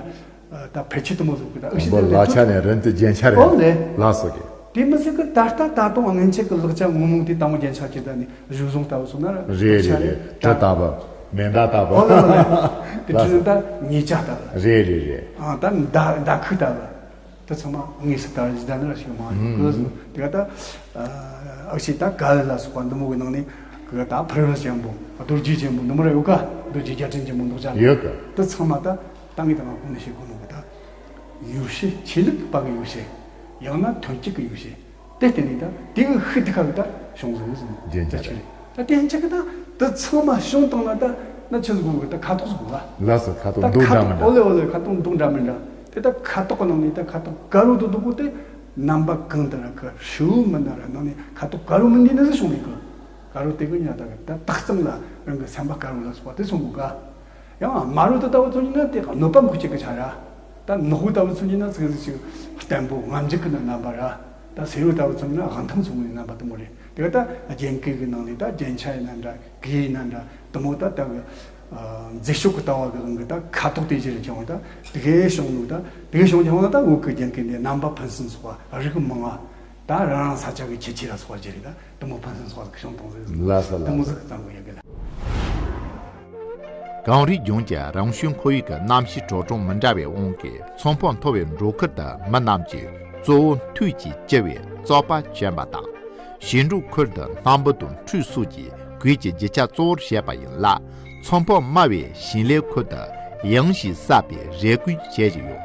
ད་ཕལ་ཆེར་དུ་མོ་ཟིག་གི་ད་ཨུ་ཤི་དང་པོ་ལག་ཆ་ནས་རིན་དུ་རྒྱན་ཆ་རེད། ཨོ་ལེ། ལགས་སོ་གི། དེ་མི་ཟིག་གི་ད་ལྟ་ད་དུང་སྔན་ཆད་གི་ལག་ཆ་ངོ་མ་དེ་དང་པོ་རྒྱན་ཆ་གི་ད་ནི་གཞུ་བཟུང་ལྟ་བུ་སོང་ན་ར། རེད་ལག་ཆ་རེད་རེད། གྲི་ལྟ་བུ། མེ་མདའ་ལྟ་བུ། ཨོ་ལེ་ཨོ་ལེ། དེ་ལགས་སོ། གྲི་ད་ཉེས་ཆ་ལྟ་བུ། རེད་རེད་རེད། ཨ་ད་མདའ་མདའ་ཁུག་ལྟ་བུ། དེ་ཚང་མ་དངོས་སུ་ལྟ་བུ་ཇི་ལྟ་ནི་ར་ཞིག་མ་ཡིན་གི། དེ་ག་ད་ཨ་ཨུ་ཤི་ད་ག་ལ་སོགས་པ་འདི་མོ་གི་ནང་ནས་གི་ད་ཕུར་བུ་ཅན་པོ། རྡོ་རྗེ་ཅན་པོ་འདི་མོ་ར་ཡོད་ག། རྡོ་རྗེ་རྒྱལ་ཕྲན་ཅན་པོ་འདོགས་ཅན་ཡོད་གི། དེ་ཚང་མ་ད་ད་ངས་ད་ང་གོང་ནས་བཤད་གོ་ནོ་གི་ད། ཡོ་བྱད། ཆོས་ལུགས་པ་གི་ཡོ་བྱད། ཡང་ན་ཐོན་སྐྱེད་ཀྱི་ཡོ་བྱད། དེ་བརྟེན་ནས་ད་དེ་གི་ཤུགས་དེ་ཁ་གི་ད་བྱུང་ཟིག་ཟིན་རྒྱན་ཆ་ད་ཆི་རེད། ད་དེ་འཆི་གི་ད་དེ་ཚང་མ་བྱུང་བཏང་ན་ད་ན་ཆི་ཟིག་དགོས་གི། ད་ཁ་དོག་ཟིག་དགོས་ག། ལགས་སོ། ཁ་དོག་ད་མདོག་ཁ་འདྲ་དོག་མི་འདྲ། ཨོ་ལེ་ཨོ་ལེ། ཁ་དོག་མདོག་འདྲ་མི་འདྲ། དེ་ད་ཁ་དོག་གི་ནང་ནས་ད་ཁ་དོག་དཀར་པོ་དེ་དག་གོ་དེ་རྣམ་པ་གང་དུ་ར་གི་ཧྲིལ་བོ་མི་འདྲ་ར་ནང་ནས་ཁ་དོག་དཀར་པོ་མིན་དེ་ནི་ཟིག་བྱུང་མེད་གི། དཀར་པོ་དེ་གི་ཉ་ད་གི་ད་དག་གཙང་ལ་རང་གི་སེམས་པ་དཀར་པོ་ལ་སོགས་པ་དེ་སོང་དགོས་ག། ཡང་དམར་པོ་དེ་ལྟ་བུ་ཚོ་ཡིན་ན་དེ་གནོད་པ་མགོ་སྐྱེ་གི་ཆ་ར། ད་ནག་པོ་ལྟ་བུ་ཚོ་ཡིན་ན་ཚིག་ཟིག་ཅིག་བརྟན་པོ་ངམ་རྒྱུད་ཀྱི་ནི་རྣམ་པ་ར། ད་སེར་པོ་ལྟ་བུ་ཚོ་ཡིན་ན་དབང་ཐང་ཚང་བའི་རྣམ་པ་དེ་མོ་རེད། དེ་ག་ད་རྒྱན་གོས་ཀྱི་ནང་ནས་ད་རྒྱན་ཆ་ཡིན་ན་འདྲ། གོས་ཡིན་ན་འདྲ། དེ་མོ་ད་ལྟ་བུ་མཛེས་ཤོས་ཀྱི་ལྟ་བ་གི་དབང་གིས་ད་ཁ་དོག་དེ་ཅི་རེད་ཀྱང་ད་དེ་གའི་བྱུང་ནོ། ད་དེ་གའི་བྱུང་ཀྱང་ད་འོག་གི་རྒྱན་གོས་འདི་རྣམ་པ་ཕུན་སུམ་ཚོགས་པ། རིགས་མང་བ། ད་རང་རང་ས་ཆ་གི་ཁྱད་ཆོས་ལ་སོགས་པ་ཅི་རེད། ད་དེ་མོ་ཕུན་སུམ་ཚོགས་པ་ཟིག་བྱུང་བཏང་ཟིག། ལགས་སོ་ལགས་སོ། དེ་མོ་ཟིག་བརྩམས་དགོས་ཡ་གི་ལ། གངས་རིའི་ལྗོངས་ཀྱི་རང་བྱུང་ཁོར་ཡུག་གི་གནམ་གཤིས་དྲོ་གྲང་མི་འདྲ་བའི་དབང་གིས་ཚོང་དཔོན་མཐོ་བའི་འགྲོ་ཁུལ་དུ་མི་རྣམས་ཀྱིས་གཙོ་བོ་མཐུད་ཀྱིས་སྐྱེ་བའི་བཙོག་པ་གྱོན་པ་དང་། ཞིང་འབྲོག་ཁུལ་དུ་སྣམ་བུ་དང་ཁྲུས་སོགས་ཀྱི་གོས་ཀྱི་རྒྱུ་ཆ་གཙོ་བོར་བྱས་པ་ཡིན་ལ། ཚོང་དཔོན་དམའ་བའི་ཞིང་ལས་ཁུལ་དུ་ཡངས་ཤིང་སྲབ་པའི་རས་གོས་བྱེད་བཞིན་ཡོད།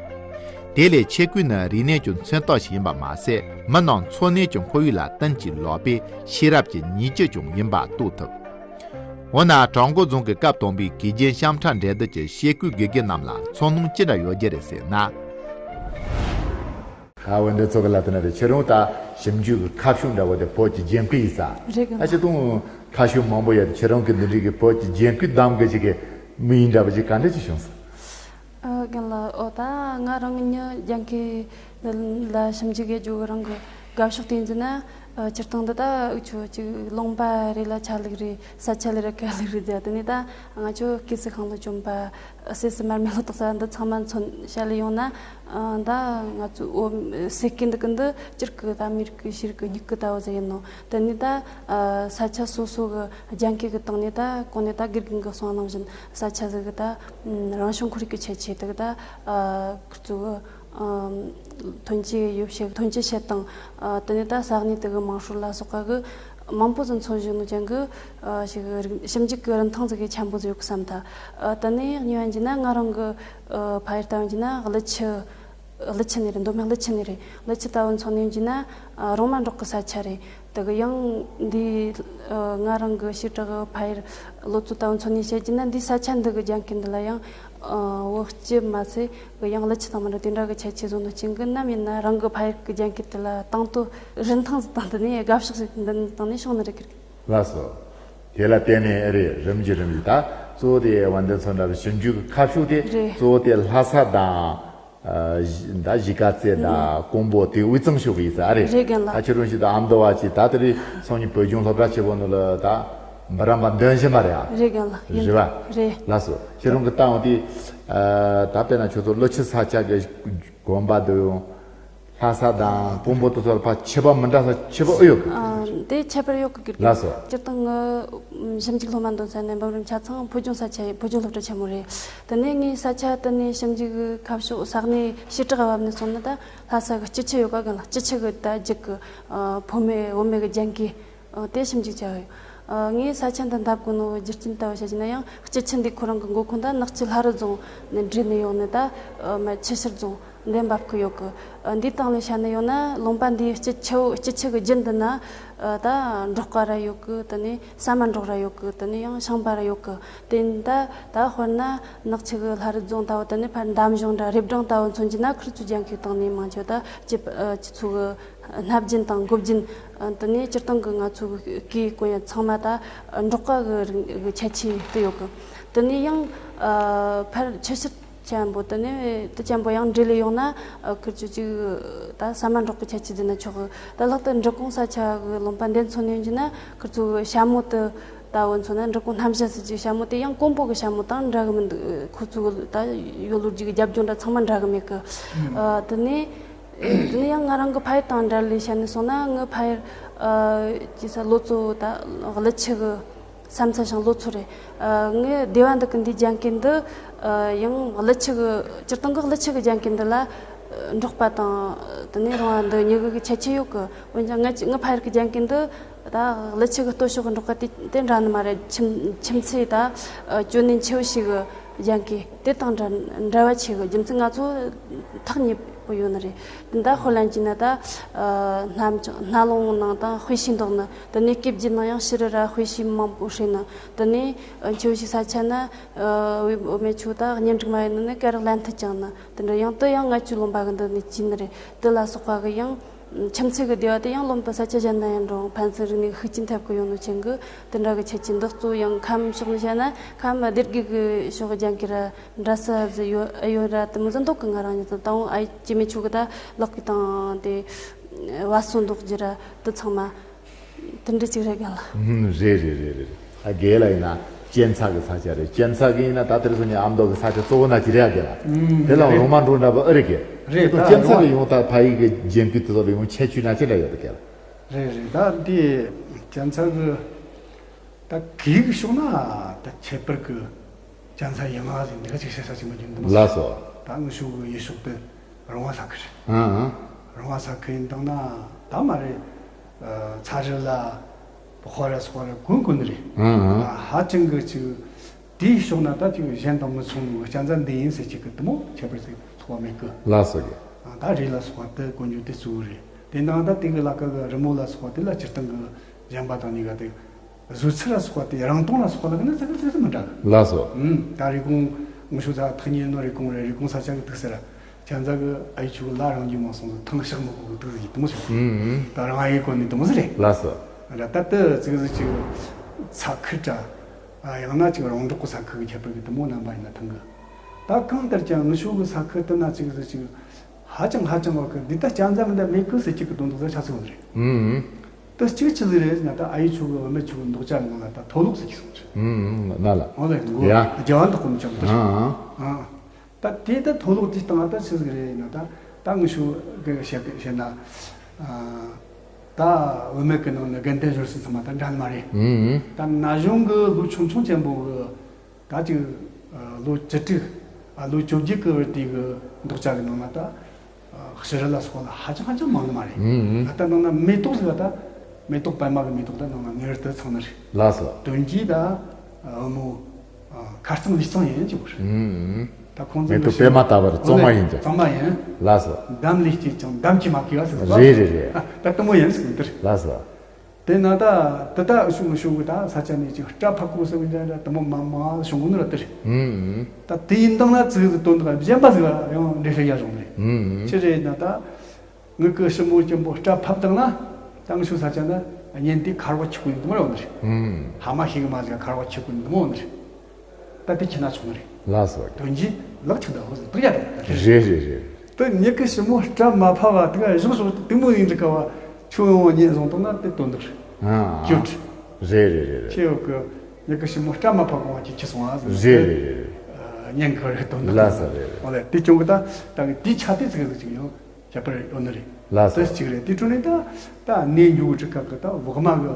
དེ་ལས་ཆས་གོས་ནི་རིག་གནས་ཀྱི་མཚོན་རྟགས་ཤིག་ཡིན་པ་མ་ཟད། མི་རྣམས་འཚོ་གནས་ཀྱི་ཁོར་ཡུག་ལ་བསྟུན་གྱིས་ལོག་པའི་ཤེས་རབ་ཀྱི་ཉིང་བཅུད་ཀྱང་ཡིན་པ་རྟོགས་ཐུབ། འོ་ན་བྲག་འགོ་རྫོང་གི་སྐབས་དང་པོའི་གོས་རྒྱན་ཤམ་ཁྲ་འབྲེལ་གཏུག་གི་ཤེལ་གོས་དགེ་རྒན་རྣམས་ལ་མཚོན་རྣོན་ཅི་འདྲ་ཡོད་རྒྱུ་རེད་ཟེར་ན། ཨ་འོན་ཏེ་ཚོ་གི་ལ་དེ་ན་རེད། ཁྱེད་རང་ད་ཞིབ་འཇུག་གི་ཁ་ཕྱོགས་འདྲ་བོ་དེ་བོད་ཀྱི་རྒྱན་གོས་ཡིན་ས། རེད་གི། ཨ་ཅེ་དུང་ཁ་ཕྱོགས་མང་པོ་ཡོད་དེ། ཁྱེད་རང་གི་འདི་འདྲའི་གི་བོད་ཀྱི་རྒྱན་གོས་བདམས་གི་ཅིག་གི་དམིགས་ཡུལ་འདྲ་བོ་ཅིག་ག་འདྲ་ཅིག་བྱུང་སོང་། ཨ་རྒན་ལགས། ཨོ་ད་ང་རང་ཉིད་རྒྱན་གོས་ལ་ཞིབ་འཇུག་ཡེད་རྒྱུ་རང་གི་དགའ་ཕྱོགས་དེ་ཡིན་ཟེར་ན། ཨ། སྤྱིར་བཏང་འདི་ད་འུ་ཆོ་ཅིག་ལུང་པ་རེ་ལ་ཆ་ལུགས་རེ། ས་ཆ་ལ་ར་ཁ་ལུགས་རེ་ཟེར། དེ་ནས་ད་ང་ཆོ་སྐྱེ་སྲིད་ཤིང་ལོ་གྱོན་པ། སྲས་སུ་མར་མེ་ལོ་ཏོག་ས་འདི་ཚང་མ་མཚོན་བྱ་ལ་ཡོང་ན། ཨ། ད་ང་ཚོ་འོ་སེ་སྐད་འདི་གི་འདི་སྤྱིར་གི་ད་མི་རིགས་གི་ཤེས་རིག་གི་སྨྱུག་གུ་ལྟ་བུ་ཟིག་ཡིན་ནོ། དེ་ནས་ད། ཨ། ས་ཆ་སོ་སོ་གི་རྒྱན་གོས་གི་སྟེང་ནས་ད་གོང་ནས་ད་དགེ་རྒན་གི་གསུང་ནང་བཞིན་ས་ཆ་ཟིག་གི་ད་རང་བྱུང་ཁོར་ཡུག་གི་ཁྱད་ཆོས་དེ་གི་ད། ཨ། ཁུར་ཚོ་གི་ཨམ། ཐོན་སྐྱེད་ཡོ་བྱད། ཐོན་སྐྱེད་བྱེད་སྟངས། ཨ། དེ་ནས་ད་ས་གནས་དེ་གི་དམངས་སྲོལ་ལ་སོགས་པ་གི་མང་པོ་ཟིག་མཚོན་བཞིན་ནོ་ཅན་གི། ཨ། ཞིག་རིག་ཞིབ་འཇུག་གི་རིན་ཐང་ཟིག་གི་ཆེན་པོ་ཟིག་ཡོད་གི་བསམ་ཐལ། ཨ། དེ་ནས་གཉིས་པ་ཡིན་རྒྱུ་ན་ང་རང་གི། ཨ། ཕ་ཡུལ་ལྟ་བུ་ཡིན་རྒྱུ་ན་ཀླུ་ཆུ། ཀླུ་ཆུ་ནས་རེད། མདོ་སྨད་ཀླུ་ཆུ་ནས་རེད། ཀླུ་ཆུ་ལྟ་བུ་མཚོན་ནས་ཡིན་རྒྱུ་ན། ཨ། རོང་མ་འབྲོག་གི་ས་ཆ་རེད། དེ་གི་ཡང་འདི། ཨ། ང་རང་གི་བྱེ་བྲག་གི་ཕ་ཡུལ་ལོ་ཙཱ་ལྟ་བུ་མཚོན་ནས་བཤད་རྒྱུ་ན། འདི་ས་ཆ་འདི་གི་རྒྱན་གོས་འདི་ལ་ཡང་། ཨ། བོད་སྤྱི་མ་ཟད་གི་ཡང་ཀླུ་ཆུ་དང་མི་འདྲ་དེ་འདྲ་གི་ཁྱད་ཆོས་བཟོ་ནོ་ཅན་གི། ནམ་ཡིན་ན་རང་གི་ཕ་ཡུལ་གི་རྒྱན་གོས་དེ་ལ་དང་དོད་རིན་ཐང་ཟིག་དང་། དེ་ནས་དགའ་ཕྱོགས་ཟིག་འདི་ནས་བཏང་ནས་བྱུང་ནི་རེད་གི། ལགས་སོ། དེ་ལ་བརྟེན་ནས་ཨེ་རེད། རིམ་གྱིས་རིམ་གྱིས་ད་གཙོ་བོ་དེ་དབང་ལྡན་མཚོ་འདྲ་བའི་ཞིབ་འཇུག་གི་ཁ་ཕྱོགས་དེ། རེད། གཙོ་བོ་དེ་ལྷ་ས་དང་། ཨ། གཞིས། ད་གཞིས་ཀ་རྩེ་དང་། ཨུ། ཀོང་པོ་དེ་དབུས་གཙང་ཕྱོགས་གི་ཡིན་ས་རེད། རེད་རྒན་ལགས། ད་ཁྱེད་རང་ཞིག་ད་ཨ་མདོ་བ་ཅིག་ད་དེ་རིང་སང་ཉིན་བོད་ལྗོངས་སློབ་གྲྭ་ཆེན་པོ་ནང་ལ་ད་འབུམ་རམས་པ་འདོན་བཞིན་པ་རེད་ཨ། རེད་རྒན་ལགས། ཡིན། རེད་པ། རེད། ལགས་སོ། ཁྱེད་རང་གི་ལྟ་བ་དེ། ཨ། ད་དཔེར་ན་ཁྱོད་ཚོ་ཀླུ་ཆུ་ས་ཆ་གི་དགོན་པ་དེ་ཡང་། ལྷ་ས་དང་ཀོང་པོ་དེ་ཚོ་ལ་ཕར་ཁྱད་པར་མི་འདྲ་ས་ཁྱད་པར་ཨེ་ཡོད་གི། ཨ། དེ་ཁྱད་པར་ཡོད་གི། ལགས་སོ། སྤྱིར་བཏང་ངི་ཞིབ་འཇུག་སློབ་མ་འདོན་ས་ནས་འབུམ་རམས་ཆ་ཚང་བོད་ལྗོངས་ས་ཆ་ཡིན། བོད་ལྗོངས་སློབ་གྲྭ་ཆེན་མོ་རེད། དེ་ནས་ངས་ས་ཆ་དེ་ནས་ཞིབ་འཇུག་གི་ཁ་ཕྱོགས་ས་གནས་བྱེ་བྲག་བབ་ནས་སོང་ན། ད་ལྷ་ས་གི་སྐྱིད་ཆུ་ཡོད་ག་རྒན་ལགས། སྐྱིད་ཆུ་གི་ད་རྒྱུད་གི། ཨ། ཕོ་མོའི་བུད་མེད་གི་རྒྱན་གོས། ཨ། དེ་ཞིབ་འཇུག་བྱས་ཡོད། ཨ། ངས་ས་ཆ་འདི་འདེབས་དགོས་ནོ་རྒྱུ་རྐྱེན་ལྟ་བུ་བཤད་རྒྱུ་ན། ཡང་སྐྱིད་ཆུ་འདི་ཁོ་རང་གི་མགོ་ཁུངས་ད་ནག་ཆུ་ལྷ་རི་རྫོང་ནས་འདྲེས་ནས་ཡོང་ནས། ད། ཨ། མ་ཆུ་ཤུར་རྫོང་འདི་འབབ་གི་ཡོད་གི། ཨ། འདིའི་སྟེང་ལ་བཤད་ནི་ཡོད་ན། ལུང་པ་འདིའི་སྐྱིད་ཆུ། སྐྱིད་ཆུ་གི་རྒྱུད་འདི་ན། ཨ། ད་འབྲོག་པ་ར་ཡོད་གི། དེ་ནས་ཟ་མ་འབྲོག་ར་ཡོད་གི། དེ་ནས་ཡང་ཞིང་པ་ར་ཡོད་གི། དེ་ནས་ད་ད་དཔེར་ན་ནག་ཆུ་གི་ལྷ་རི་རྫོང་ལྟ་བུ། དེ་ནས་ཕར་འདམ་གཞུང་འདྲ། རི་སྦྲང་ལྟ་བུ་མཚོན་རྒྱུ་ན། ཁུར་ཚོ་རྒྱན་གོས་སྟེང་ནས་མང་ཆེ་བ་ད་སྤྱི། ཨ། སྤྱི་ཚོགས་གི་སྣབས་རྒྱན་དང་མགོ་རྒྱན། ཨ། དེ་ནས་སྤྱིར་བཏང་གི་ང་ཚོ་གི་གོས་གོན་ཡ་ཚང་མ་ད་འབྲོག་པ་གི་རིགས་གི་ཁྱད་ཆོས་དེ་ཡོད་གི། དེ་ནས་ཡང་། ཨ། ཕར་ཆུ་ཤུར་ཅན་པོ། དེ་ནས་དེ་ཅན་པོ་ཡང་འདྲེས་ལས་ཡོང་ན། ཨ། ཁུར་ཚོ་ཅིག་ད་ཟ་མ་འབྲོག་གི་ཁྱད་ཆོས་ཟེར་ན་ཆོག་གི། ད་ལྷག་ཏུ་འབྲི་གུང་ས་ཆ་གི་ལུང་པ་འདི་མཚོན་ནས་ཡིན་རྒྱུ་ན། ཁུར་ཚོ་གི་ཞྭ་མོ་དེ་ལྟ་བུ་མཚོན་ན། འབྲི་གུང་སྣམ་ཞྭ་ཟེར་རྒྱུ་ཞྭ་མོ་དེ་ཡང་ཀོང་པོ་གི་ཞྭ་མོ་དང་འདྲ་གི་མི་འདུག། ཁོ་ཚོ་གི་ད་ཡོ་ལོ་རྒྱུས་གི་རྒྱབ་ལྗོངས་འདྲ་ཚང་མ་འདྲ་གི་མེད་གི། ཨ། དེ་ནས། དེ་ནས་ཡང་ང་རང་གི་ཕ་ཡུལ་དང་འབྲེལ་ལས་བཤད་ནས་སོང་ན། ངའི་ཕ་ཡུལ། ཨ། ཅི་ས་ལོ་ཙཱ་བོ་ད་ཀླུ་ཆུ་གི་ས་མཚམས་ཤིང་ལོ་ཙཱ་རེད། ཨ། ངའི་སྡེ་བ་འདི་གི་འདིའི་རྒྱན་གོས་འདི། ཨ། ཡང་ཀླུ་ཆུ་གི། སྤྱིར་བཏང་གི་ཀླུ་ཆུ་གི་རྒྱན་གོས་འདི་ལ། ཨ། འབྲོག་པ་དང་དེ་ནས་རོང་བ་འདི་གཉིས་ཀ་གི་ཁྱད་ཆོས་ཡོད་གི། འོན་ཀྱང་ངའི་ངའི་ཕ་ཡུལ་གི་རྒྱན་གོས་འདི། ད་ཀླུ་ཆུ་གི་སྟོད་ཕྱོགས་གི་འབྲོག་པ་དེ་དེ་འདྲ་ནི་མ་རེད། ཁྱིམ་ཁྱིམ་མཚེས་ད། ཨ། ཅོ་ནེ་མཆེ་བོ་ཞིག་གི་རྒྱན་གོས་དེ་དང་འདྲ་འདྲ་བ་ཆེ་གི། རྒྱུ་མཚན་ང་ཚོ་ཐག་ཉེ་པོ་ཡོད་ནི་རེད། དེ་འདྲ་ཧོ་ལན་གྱི་ནི་ད། ཨ། སྣ་སྣ་ལོང་ནང་དང་དཔེ་ཤིང་འདོགས་ནི། དེ་ནས་སྐེ་རྒྱུད་ནང་ཡང་ཕྱི་རུ་ར་དཔེ་ཤིང་མང་པོ་བསྲེས་ནི། དེ་ནས། ཨ། མཆེ་བོ་ཞིག་ས་ཆ་ན། ཨ། བུད་མེད་ཆོ་ད་གཉེན་སྒྲིག་མ་ཡིན་ནི་ནི་ག་རེ་ལན་ཐུ་ཅང་ནི། དེ་འདྲ་ཡང་དུ་ཡང་ང་ཚོའི་ལུང་པ་གི་འདི་ནས་སྐྱེས་ནི་རེད། དེ་ལ་སོགས་པ་གི་ཡང་། ཁྱིམ་མཚེས་ཀྱི་སྡེ་བ་དེ་ཡང་ལོན་པ་ས་ཆ་གཞན་ན་ཡང་འགྲོ་ཕན་ཚུན་རིག་གནས་ཤུགས་རྐྱེན་ཐེབས་ཀྱི་ཡོད་ནོ་ཅན་གྱི་དེ་འདྲ་གི་ཁྱད་ཆོས་འདི་གཙོ་ཡང་ཁམས་ཕྱོགས་ནས་བཤད་ན། ཁམས་སྡེ་དགེ་གི་ཕྱོགས་ཀྱི་རྒྱན་གོས་ར་འདྲ་ས་ཟིག་ཡོད་ཨེ་ཡོད་ར་དེ་མོ་ཟིག་འདུག་གི། ང་རང་ཉིད་དང་ད་འོང་ཨ་སྐྱེ་དམན་ཆོ་གི་ད་ལག་གི་དང་དེ་བ་སོ་འདོགས་རྒྱུ་ར་དེ་ཚང་མ། དེ་འདྲ་ཅིག་རེད་ག་ལ། ཧུམ། རེད་རེད་རེད་རེད། ཨ། རྒན་ལགས་ཡིན་ན་གཅན་ཚ་གི་ས་ཆ་རེད། གཅན་ཚ་གི་ཡིན་ན་ད་དེར་སོང་ནས་ཨ་མདོ་གི་ས་ཆ་གཙོ་བོ་ན་ཅི་རེད་ཨ་རྒན་ལགས། ཨུམ། དེ་ལ་རེད། རོང་མ་འབྲོག་འདྲ་པོ་ཨེ་རེད་གི། རེད། དེ་ད་གཅན་ཚ་རོང་གི་ཡང་ད་ཕ་ཡུལ་གི་རྒྱན་གོས་དེ་ཚོ་ལ་ཡང་ཁྱད་ཆོས་ན་ཅི་འདྲ་ཡོད་ད་ག་ལ། རེད་རེད། ད་འདི་གཅན་ཚ་གི་ད་གོས་གི་ཕྱོགས་ན་ད་ཁྱད་པར་གི་གཅན་ཚ་ཡན་ལག་ཟིག་འདི་ག་ཅིག་བཤད་ས་ཅིག་མ་རྒྱུན་འདུག་མ། ལགས་སོ། ད་ངི་ཤུག་གི་ཡུལ་ཕྱོགས་དེ་རོང་བ་ས་ཁུལ་རེད། ཨང་། རོང་བ་ས་ཁུལ་ཡིན་དང་ན་ད་མ་རེད། ཨ། ཚ་རི་ལ་པོ་ཧོ་ར་སོགས་ར་ཀུན་ཀུན་རེད། ཨང་། ཨ། ཧ་ཅང་གི་ཅིག་དེའི་ཕྱོགས་ན་ད་ཅིག་གཞན་དང་མི་མཚུངས་ནོ་གཅན་ཚ་འདི་ཡིན་ཟེར་ཅིག་གི་དེ་མོ་ཁྱད་པར་ཟིག་ཐོགས་མེད་གི། ལགས་སོ་གི། ཨ། ད་རི་ལ་སོགས་པ་དེ་ཀུན་རྒྱུ་དེ་གཙོ་བོ་རེད། དེ་ནང་ད་དེ་གི་ལ་ཀ་གི་རི་མོ་ལ་སོགས་པ་དེ་ལ་སྤྱིར་བཏང་གི་གཞན་པ་དང་གཉིས་ཀ་དེ། བཟོ་ཚུལ་ལ་སོགས་པ་དེ། རང་སྟོང་ལ་སོགས་པ་ལ་ནི་ཙི་ཙི་ཙི་མི་འདྲ་གི། ལགས་སོ། ཨུམ། ད་རི་ཀོང་ངུ་ཤུ་ཚ་ཐག་ཉེ་ནོ་རི་ཀོང་རེད། རི་ཀོང་ས་ཆ་གི་ཐུག་ཟེར་ར། ཁྱད་མཚར་གི་ཨ་ཡི་ཆུ་ལ་རང་རྒྱུ་མ་སོང་ཟིག་ཐང་ཤག་མི་གོ་གི་ཐུག་ཟིག་དུ་མོ་ཟིག། ཨུམ་ཨུམ། ད་རང་ཨ་ཡི་གོ་ནི་དུ་མོ་ཟིག་རེད། ལགས་སོ། ར་ད་དུ་ཙི་ཙི་ཅིག་ཚ་ཁུལ་དྲ། ཨ། ཡང་ན་ཅིག་རོང་འབྲོག་གི་ས་ཁུལ་གི་ཁྱད་པར་གི་དུ་མོ་རྣམ་པ་ཡིན་ན་ཐང་གི། ད་གང་ལྟར་ཀྱང་ངུ་ཤུ་གི་ས་ཁུལ་དུ་ན་ཙི་ཙི་ཅིག་ཧ་ཅང་ཧ་ཅང་བ་གི་འདི་ད་གཅན་ཚ་མི་འདྲ་མེད་གི་ཟེར་ཅིག་གི་དོན་དུ་ས་ཆ་ཚིག་ཟིག་རེད། ཨུམ་ཨུམ། ད་གཅིག་ཆི་ཟིག་རེད་ན། ད་ཨ་ཡེ་ཆོ་གི་བུད་མེད་ཆོ་གི་འདོགས་ཆ་གི་ནང་ལ་ད་མཐོ་ལོག་ཟིག་གི་སོང་ཆི། ཨུམ་ཨུམ་ན་ལ། འོ་ལེ་མགོ་ཡ། རྒྱ་བ་འདོགས་གོ་མི་ཆོག་ད། ཨ་ཨ། ཨ། ད་དེ་ད་མཐོ་ལོག་དེ་སྟེང་ད་ཆི་ཟིག་རེད་ན། ད་ད་ངི་ཆོ་གི་བཤད་གི་བཤད་ན། ཨ། ད་བུད་མེད་གི་ནང་ནས་རྒན་གདན་ཞོར་སི་ཚང་མ་ད་འདྲ་ནི་མ་རེད། ཨུམ་ཨུམ། ད་ན་གཞོན་གི་ལོ་ཆུང་ཆུང་ཅན་པོ་གི་ད་ཅིག་ལོ་བཅུ་དྲུག་ལོ་བཅོ་བརྒྱད་གི་བར་དེ་གི་འདོགས་ཆ་གི་ནང་ན་ད་ཕྱི་རུ་ལ་སོགས་ལ་ཧ་ཅང་ཧ་ཅང་མང་ནི་མ་རེད། ཨུམ་ཨུམ། ད་ལྟ་ནང་ན་མེ་ཏོག་ཟིག་ལ་ད་མེ་ཏོག་པད་མ་གི་མེ་ཏོག་ད་ནང་ན་ངེས་པར་དུ་ཚང་ནི་རེད། ལགས་སོ། དོན་གྱིས་ད་བུ་མོ་ཁ་རྩང་ལུས་རྩང་ཡིན་གྱི་བུ་རེད། ཨུམ་ཨུམ། ད་ཁོང་ཚོ་མེ་ཏོག་པད་མ་ལྟ་བུར་གཙང་མ་ཡིན་ཀྱང་། གཙང་མ་ཡིན། ལགས་སོ། འདམ་ལས་སྐྱེས་ཀྱང་འདམ་གྱིས་མ་གོས་པ་ཟེར་བ། རེད་རེད་རེད། ད་དེ་མོ་ཡིན་ཟེར་གི་འདིར། ལགས་སོ། དེ་ན་ད་དེ་ད་ཤུགས་མི་ཤུགས་གི་ད་ས་ཆ་ནས་ཅིག་སྐྲ་ཕབ་གོ་ཟེར་བའི་འདྲ་འདྲ་དེ་མོ་མ་མ་བྱུང་གི་ནི་ར་དེ་རེད། ཨུམ་ཨུམ། ད་དེ་ཡིན་སྟངས་ན་ཙི་ཙི་དོན་དག་གཞན་པ་ཟིག་ལ་ཡང་འགྲེལ་བཤད་ཡག་བྱུང་རེད། ཨུམ་ཨུམ། ཅི་རེད་ན་ད་ངི་གི་ཞི་མོ་སྐྱེན་པོ་སྐྲ་ཕབ་བཏང་ན་ད་ངི་ཤུགས་ས་ཆ་ན་གཉེན་དེ་ཁར་བ་ཆི་གོ་ཡིན་དེ་མོ་ར་ཡོང་ནི་རེད། ཨུམ། ཕ་མ་ཤེས་གི་མ་ཟིག་ཁར་བ་ཆི་གོ་ཡིན་དེ་མོ་ཡོང་ནི་རེད། ད་དེ་ཁྱེད་ན་ཆུང་རེད། ལགས་སོ། དོན་གྱིས་ལག་ཆུ་ད་ཧོ་ཟེར་དུ་ཡ་རེད། རེད་རེད་རེད། དེ་ཉི་གི་ཞི་མོ་སྐྲ་མ་ཕབ་པ་དེ་ག་བཞག་བཞག་དེ་མོ་ཡིན་འདྲི་ག་བ་ཆུ་ཡོང་བ་ཉེན་བཟུང་བཏང་ན་དེ་དོན་དག་རེད། ཨ་ཨ། ཁྱོད་རེད། རེད་རེད་རེད་རེད། ཁྱེད་ཡོད་གི་ཉི་གི་ཞི་མོ་སྐྲ་མ་ཕབ་གོང་བ་ཁྱེད་ཁྱི་སོང་ཨ་ཟེར། རེད་རེད་རེད་རེད། ཉེན་ཁ་རེད་དོན་དག་ལགས་སོ། རེད་རེད། འོ་ལེ་དེ་ཅུང་གི་ད་ད་གི་དེ་ཆ་དེ་ཚིག་ཟིག་ཅིག་ཡོད། ཁྱད་པར་ཡོད་ནི་རེད། ལགས་སོ། དེ་གཅིག་རེད། དེ་འཕྲོ་ནས་ད་ད་གནས་འགྱུ་གི་གྲི་ཁ་གི་ད་འོག་མ་གི་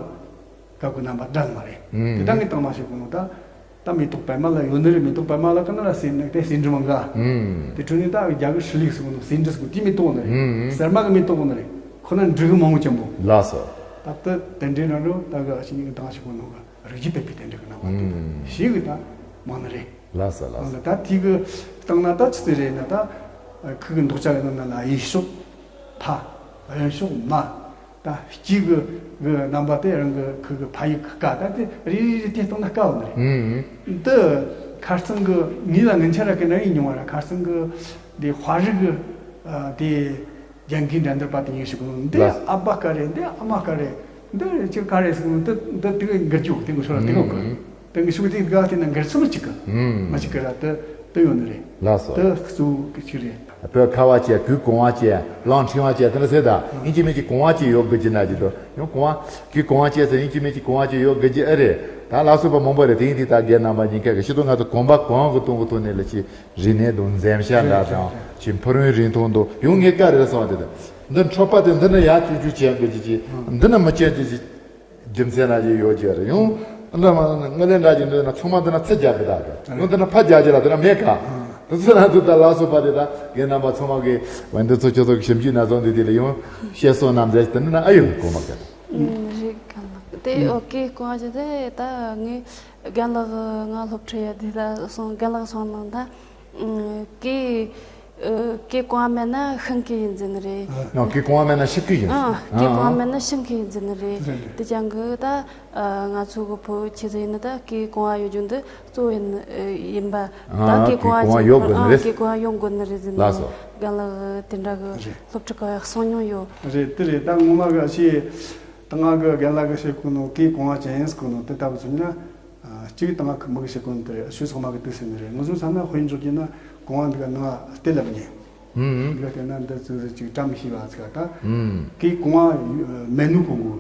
ག་གི་རྣམ་པ་འདྲ་མ་རེད། ཨུམ། དེ་ད་ངས་དང་མ་ཤེས་གོ་ནོ་ད་ད་མེ་ཏོག་པད་མ་ལ་ཡོད་ནི་རེད། མེ་ཏོག་པད་མ་ལ་གི་ན་ལ་ཟེར་ནི་དེ་ཟེར་འདྲི་མ་འགའ། ཨུམ། དེ་འཕྲོ་ནས་ད་རྒྱ་གི་ཧྲི་ལིག་ཟེར་གོ་ནོ་ཟེར་འདྲི་ཟེར་གོ་དེ་མེ་ཏོག་ནི་རེད། ཨུམ། ཟེར་མ་གི་མེ་ཏོག་ནི་རེད། ཁོ་ན་འབྲུ་གི་མང་བོ་ཅན་པོ། ལགས་སོ། ད་ད་དེ་འདྲའི་རང་རོ་ད་གི་ཨ་ཞིག་ངས་དང་ཤེས་གོ་ནོ་གི་རིགས་རྒྱུད་པའི་དེ་འདྲ་གི་རྣམ་པ་དེ་ཨུམ། ཞིག་གི་ད་མང་ནི་རེད། ལགས་སོ་ལགས་སོ། ད་དེ་གི་སྟེང་ན་ད་ཆི་ཟིག་རེད་ན། ད་ཁུ་གི་འདོགས་ཆ་གི་ནང་ན་ལ་གཡས་ཕྱོགས་ཕ། གཡོན་ཕྱོགས་མ། ད་དཀྱིལ་གི་གི་རྣམ་པ་དེ་རང་གི་ཁུ་གི་ཕ་ཡིག་གི་ཀ། ད་དེ་རེ་རེ་རེ་དེ་སྟེང་ན་ཀ་ཡོད་ནི་རེད། ཨུམ། འདི་ཁ་རྩང་གི་ངའི་ལ་ངན་ཆ་ར་གི་ན་ཡིན་མྱོང་བ་ར། ཁ་རྩང་གི་འདི་དཔའ་རིག་གི་དེ་རྒྱན་གྱི་འགྲན་བསྡུར་པ་དེ་ཡིན་ཞིག་གོ་ནོ། འདི་ལགས། ཨ་ཕ་ཀ་རེད། འདི་ཨ་མ་ཀ་རེད། འདི་ཅི་ཀ་རེད་ཟེར་གོ་ནོ། འདི་འདི་དེ་གི་འགུལ་སྐྱོད་དེ་གི་ཤོར་དེ་གི་གོ། ཨུམ། དེ་གི་ཤུགས་དེ་ག་དེ་ན་འགུལ་ཚུལ་མི་གཅིག་གི། ཨུམ། མི་གཅིག་གི་ར་དེ་དེ་ཡོད་ནི་རེད། ལགས་སོ། དེ་གཙོ་བོ་གི་ཅིག་རེད། བོད་ཁ་བ་ཅན། གོས་གོང་བ་ཅན། གླང་ཕྲེང་བ་ཅན། དེ་འདྲ་ཟེར་ད་ཨིན་ཇི་མི་གི་གོང་བ་ཅན་ཡོད་དགོས་ཀྱི་ན་ཅི་དོ། ཡང་གོང་བ་གི་གོང་བ་ཅན་ཟེར་ཨིན་ཇི་མི་གི་གོང་བ་ཅན་ཡོད་དགོས་ཀྱི་ཨེ་རེད། ད་ལགས་སོ་པ་མང་པོ་རེད། དེ་ཡིན་དུས་ད་རྒན་རྣམ་པ་ཉིན་ཁ་གི་ཤི་དོ་ང་ཚོ་གོམ་པ་གང་གི་སྟོང་གི་ཐོག་ནས་ལ་ཅི། རིག་གནས་དང་འཛེམ་བྱ་འདྲ་དང་། ཅིག་ཕུ་རོན་རིང་ཐུང་དང་ཡང་ངས་ཀ་རེ་སོང་བ་དེ་དང་། འདི་འཕྲོད་པ་དེ་འདི་ནི་ཡར་བཅུག་བཅུག་བྱེད་དགོས་ཀྱི་ཅིག་འདི་ནི་མི་བཅད་ཀྱི་ཅིག་རྒྱུ་མཚན་ན་ཅིག་ཡོད་ཀྱི་རེད། ཡང་འདི་མ་དངོས་གནས་འདྲ་ཅིག་འདི་ན་ཚང་མ་འདི་ན་ཚིག་རྒྱག་གི་ད་གི། ཡང་འདི་ན་ཕ་རྒྱག་ཀྱི་ལ་དེ་ན་མེད་ག། དེ་ཚོ་ན་དུ་ད་ལགས་སོ་པ་དེ་ད་རྒན་རྣམ་པ་ཚང་མ་གི་འོན་ཏེ་ཚོ་ཁྱོད་ཚོ་གི་ཞིབ་འཇུག་ན་ཚོ་འདི་དེ་ལ་ཡང་བཤད་སོང་ནམ་ཟེར་དེ་ནི་ན་ཨ་ཡོད་གོ་མ་ག་ད། རེད་ག་ལ་དེ་ཨོ་ཀེ་གོང་ཅི་དེ་ད་ངས། རྒན་ལགས་ང་སློབ་ཁྲིད་ཡ་དེ་ལ་སོང་། རྒན་ལགས་སོང་ནང་ད་ཀི་ཀི་གོང་མེད་ན་ཤིང་ཀི་ཡིན་ཟེར་ནི་རེད། ཨ་ཀི་གོང་མེད་ན་ཤིང་ཀི་ཡིན། ཨ་ཀི་གོང་མེད་ན་ཤིང་ཀི་ཡིན་ཟེར་ནི་རེད། དེ་ཀྱང་གི་ད་ང་ཚོ་གི་བོད་ཆི་ཟིག་ཡིན་ན་ད་ཀི་གོང་ཡོད་རྒྱུ་འདི་གཙོ་བོ་ཡིན་ཡིན་པ། ད་ཀི་གོང་ཡོད་དགོས་ནི་རེད། ཀི་གོང་ཡོང་དགོས་ནི་རེད་ཟེར་ནི། ལགས་སོ། རྒན་ལགས་དེ་འདྲ་གི་སློབ་ཁྲིད་ག་ཡ་གསུང་མྱོང་ཡོད། རེད་དེ་རེད། ད་ངོ་མ་གི་ཨ་ཤེ་ད་ང་གི་རྒན་ལགས་གི་བཤད་གོ་ནོ་ཀི་གོང་ཅན་ཟེར་གོ་ནོ་དེ་ལྟ་བུ་ཚོ་ན། གཅིག་དང་ཁུ་མི་གི་ཤེས་གོ་དེ་ཤུ་ཚང་མ་གི་དུས་ཟིན་ནི་རེད། ངུ་ཚོ་ཚ་ན་དཔེ་འཇོག་རྒྱུ་ན་གོང་བ་འདི་ག་ནང་ལྟེ་ལབ་ཉེ། འདི་ག་དེ་ན་འདི་ཚོ་ཚོ་གཅིག་བཀྲ་མི་ཤིས་པ་ཚིག་ད་གི་གོང་བ་མེ་ནུ་གོ་གོ།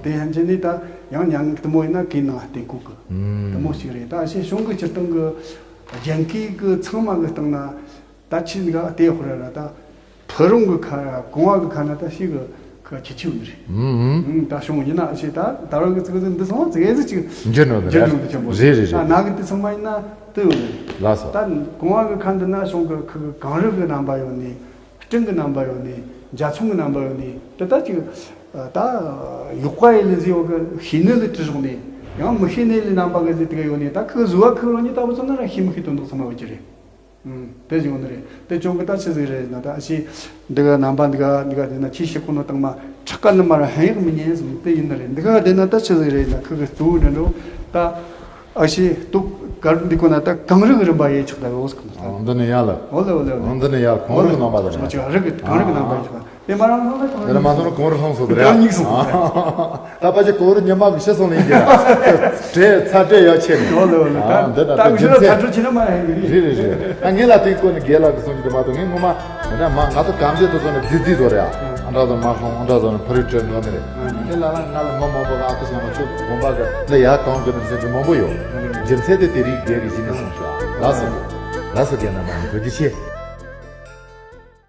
དེ་ཡན་ཆད་ནི་ད་ཡང་ཉང་དུ་མོ་ཡིན་ན་གི་ནང་ལྟེ་གོ་གི་དུ་མོ་ཞིག་རེད། ད་ཤེས་གཞུང་གི་སྤྱིར་བཏང་གི་རྒྱན་གི་གི་ཚང་མ་གི་སྟེང་ན་ད་ཆི་འདི་ག་ལྟེ་ཧོ་ར་ར་ད། ཕུ་རུང་གི་ཁ་ར་གོང་བ་གི་ཁ་ན་ད་ཤི་གི་ཁ་ཁྱི་ཆི་ཡོད་ནི་རེད། ཨུམ། ད་བྱུང་ཡིན་ན་ཤི་ད་ད་རང་གི་ཚིག་འདི་ཚང་མ་ཙིག་ཙིག་ཅིག་འགྱུར་ནོ་འགྱུར་ནོ་འདི་ཆེན་པོ་རེད། རེད་རེད། ད་ནག་གི་དེ་ཚང་མ་ཡིན་ན་དུ་ཡོད་ནི་རེད། ལགས་སོ། ད་གོང་བ་གི་ཁ་འདི་ན་བྱུང་གི་ཁུ་གི་གངས་རི་གི་རྣམ་པ་ཡོད་ནི། སྤྲིན་གི་རྣམ་པ་ཡོད་ནི། འཇའ་ཚོན་གི་རྣམ་པ་ཡོད་ནི། དེ་ད་ཅིག་ད་ཡོག་པ་ཡི་ལི་ཟི་ཡོ་གི་ཤེས་ནི་ལི་དྲི་བཞག་ནི། ཡང་མི་ཤེས་ནི་ལི་རྣམ་པ་གི་ཟི་དེ་ག་ཡོད་ནི། ད་ཁུ་གི་བཟོ་བ་ཁུ་རང་ཉིད་ལྟ་བུ་ཚོ་ན་ར་ཤེས་མི་ཤེས་དོན་དག་ཚང་མ་ཡོད་ཀྱི་རེད། ཨུམ། དེ་བཞིན་ནི་རེད། དེ་ཅུང་གི་ད་ཆི་ཟིག་རེད་ན། ད་ཨ་ཤི་འདི་ག་རྣམ་པ་འདི་ག་འདི་ག་དེ་ན་ཁྱི་ཤི་ཁོ་ནོ་དང་མ་ཁྲག་ག་ནི་མ་ར་ཧན་ཡག་མི་ཉན་ཟིན་དེ་ཡིན་ནི་རེད། འདི་ག་དེ་ན་ད་ཆི་ཟིག་རེད་ན། ཁུ་གི་སྟུ་འདྲ་འགྲོ་ད་ཨ་ཤི་སྟུ་གར་འདི་གོ་ན་ད་གངས་རི་གི་རིམ་པ་ཡེ་ཆོག་ད་ཡོད་ཟིག་ནོ། ཨ་འདི་ནི་ཡ་ལ། འོ་ལེ་འོ་ལེ་འོ་ལེ། ཨ་འདི་ནི་ཡ་གངས་རི་གི་རྣམ་པ་ལ་རེད། ཆོག་རི་གི་གངས་རི་གི་རྣམ་པ་ཡེ་ཆོག་དེ་མ་རང་ལྷང་ལ་གང་དེ་ལ་མ་སོང་ན་གོང་རུ་ལྷང་སོང་དེ་རེད། གང་ཉིག་སོང་དེ་རེད། ད་ཕལ་ཆེར་གོང་རུ་ཉི་མ་གི་ཤི་སོང་ལ་ཡིན་གྱི་རེད། བྲེ་ཚ་བྲེ་ཡ་ཆེ་ནི། འོ་ལེ་འོ་ལེ། ཨ་འདི་ད་ད་ད་གི་རྒྱུ་ཤི་ལ་མཚན་ཚ་དྲོད་ཆེ་ན་མ་ཡིན་གི་རེད། རེད་རེད་རེད། ད་ངས་ལ་དེའི་སྐོར་ནས་རྒན་ལགས་ཀྱི་གསུང་རྒྱུ་དེ་མ་གཏོགས་ངས་ངོ་མ་འདི་འདྲ་མ་ང་ཚོ་གམ་བཤད་དུ་སོང་ནས་རྫི་རྫི་བཟོ་རེད་ཨ། འདྲ་དང་མ་ཤོང་འདྲ་དང་ཕ་རི་ཁྲོད་འགྲོ་ནི་རེད། དེ་ལ་ལ་ང་ལ་མི་མང་པོ་ལ་ཨ་ཏི་སང་ལ་ཆུ་དགོན་པ་གི་ལ་ཡ་གང་གི་ནི་ཟེར་གི་མང་པོ་ཡོད། རྒྱུ་མཚན་དེ་དེ་རིགས་རྒྱལ་གི་ཞིག་ནི་སོང་ཤག་ལ་སི་ལ་སི་རྒྱལ་ན་མ་ནི་བོད་ཀྱི་ཆེ།